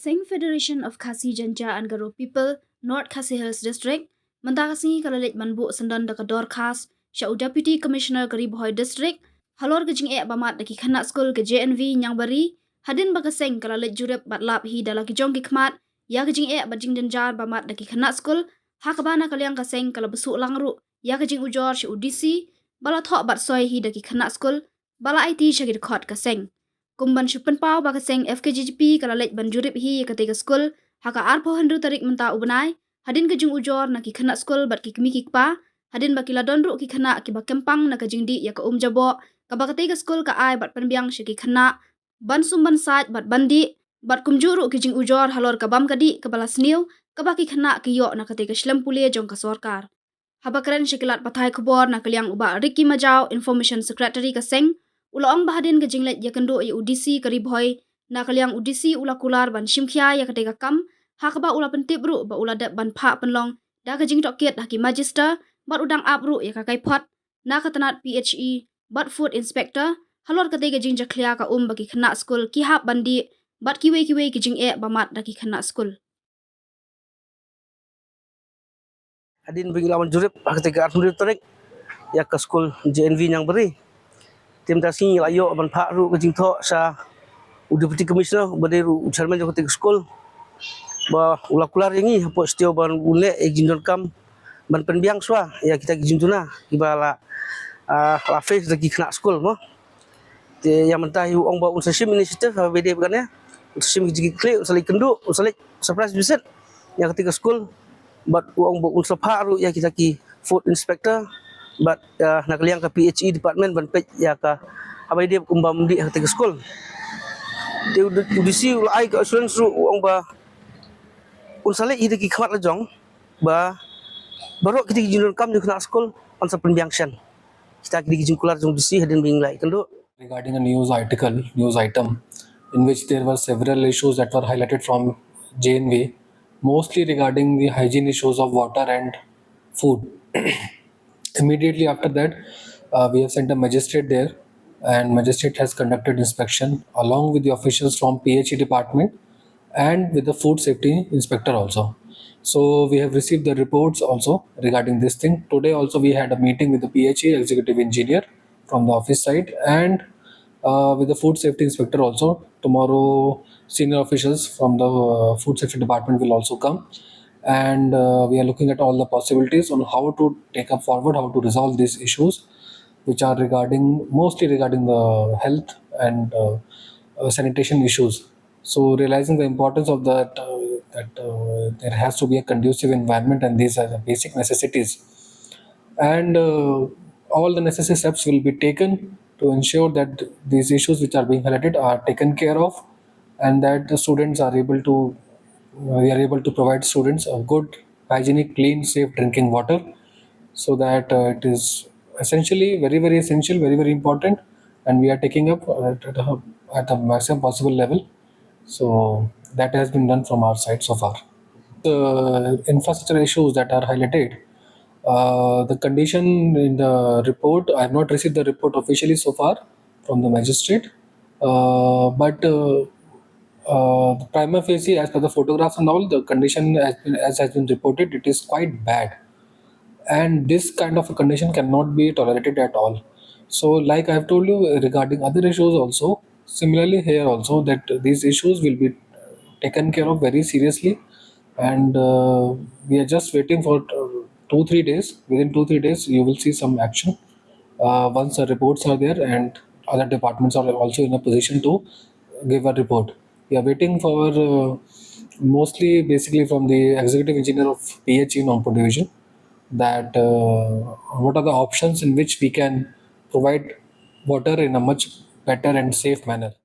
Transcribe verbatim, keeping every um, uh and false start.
Seng Federation of Khasi Jaintia and Garo People, North Khasi Hills District, mynta ka sngi ka la leit ban buh syndon da ka dorkhas sha u Deputy Commissioner ka Ri Bhoi District halor ka jingeh ba mad da ki khynnah skul ka J N V Niangbari, hadien ba ka seng ka la leit jurip bad lap hi da la ki jong ki khmat ïa ka jingeh bad jingjynjar ba mad da ki khynnah skul, ha kaba na ka liang ka seng ka la bsuh lang ruh ïa ka jingujor sha u D C ba la thoh bad soi hi da ki khynnah skul ba la aiti sha ki dkhot ka seng. Kum ban shu pynpaw ba ka seng F K J G P ka la leit ban jurip hi ïa katei ka skul ha ka arphew hynriew tarik mynta u bnai, hadien ka jingujor na ki khynnah skul bad ki kmie ki kpa, hadien ba ki la don ruh ki khynnah kiba kyrpang na ka jingdih ïa ka um jaboh kaba katei ka skul ka ai bad pynbiang sha ki khynnah ban sum ban sait bad ban dih, bad kumjuh ruh ki jingujor halor ka bam ka dih kaba la sniew kaba ki khynnah ki ïoh na katei ka shlem pule jong ka sorkar. Haba kren sha ki lad pathai khubor na ka liang u Bah Ricky Majaw, Information Secretary ka seng, u la ong ba hadien ka jingleit ïakynduh ïa u D C ka Ri Bhoi, na ka liang u D C u la kular ban shim khia ïa katei ka kam, ha kaba u la pyntip ruh ba u la dep ban phah pynlong da ka jingtohkit ha ki magister, bad u dang ap ruh ïa ka kaiphod na ka tnat P H E bad Food Inspector halor katei ka jingjakhlia ka um ba ki khynnah skul ki hap ban dih bad kiwei kiwei ki jingeh ba mad da ki khynnah skul. Hadien ba ngi la wan jurip ha katei ka arphew hynriew tarik ïa ka skul J N V Niangbari, te mynta ka sngi ngi la ïoh ban phah ruh ka jingthoh sha u Deputy Commissioner ba dei ruh u chairman jong katei ka skul, ba u la kular ïa ngi hapoh shatei ban un leh ïa ka jingdonkam ban pynbiang shuwa ïa kita ki jingduna kiba la, ah, la face da ki khynnah skul mo. Te ïa mynta hi u ong ba un sa shim initiative ha ba ïadei bad kane, un sa shim ki jingkitkhlieh, un sa leit kynduh, un sa leit surprise visit ïa katei ka skul, bad u ong ba un sa phah ruh ïa kita ki Food Inspector bad, ah, na ka liang ka P H E department ban peit ïa ka ha ba ïadei kumba ym dih ha katei ka skul. Te u D-, u D C u la ai ka assurance ruh, u ong ba un sa leit hi da ki khmat la jong ba baroh kita ki jingdonkam jong ki khynnah skul yn sa pynbiang shen. Kita ki dei ki jingkular jong u D C hadien ba ngi la ïakynduh. Regarding a news article, news item, in which there were several issues that were highlighted from J N V, mostly regarding the hygiene issues of water and food. Immediately after that, uh, we have sent a magistrate there, and magistrate has conducted inspection along with the officials from P H E department and with the food safety inspector also. So we have received the reports also regarding this thing. Today also we had a meeting with the P H E executive engineer from the office side and, uh, with the food safety inspector also. Tomorrow senior officials from the, uh, food safety department will also come, and, uh, we are looking at all the possibilities on how to take up forward, how to resolve these issues, which are regarding, mostly regarding the health and, uh, uh, sanitation issues. So realizing the importance of that, uh, that, uh, there has to be a conducive environment, and these are the basic necessities. And, uh, all the necessary steps will be taken to ensure that these issues which are being highlighted are taken care of, and that the students are able to, uh, we are able to provide students a good, hygienic, clean, safe drinking water, so that, uh, it is essentially very, very essential, very, very important, and we are taking up, uh, at the, at the maximum possible level. So that has been done from our side so far. The infrastructure issues that are highlighted, uh, the condition in the report, I have not received the report officially so far from the magistrate, uh, but, uh, uh, prima facie, as per the photographs and all, the condition has been, as has been reported, it is quite bad. And this kind of a condition cannot be tolerated at all. So, like I have told you, uh, regarding other issues also, similarly here also, that these issues will be taken care of very seriously, and, uh, we are just waiting for, uh, two, three days. Within two, three days, you will see some action, uh, once the reports are there and other departments are also in a position to give a report. We are waiting for, uh, mostly basically from the executive engineer of P H E Nongpoh division, that, uh, what are the options in which we can provide water in a much better and safe manner.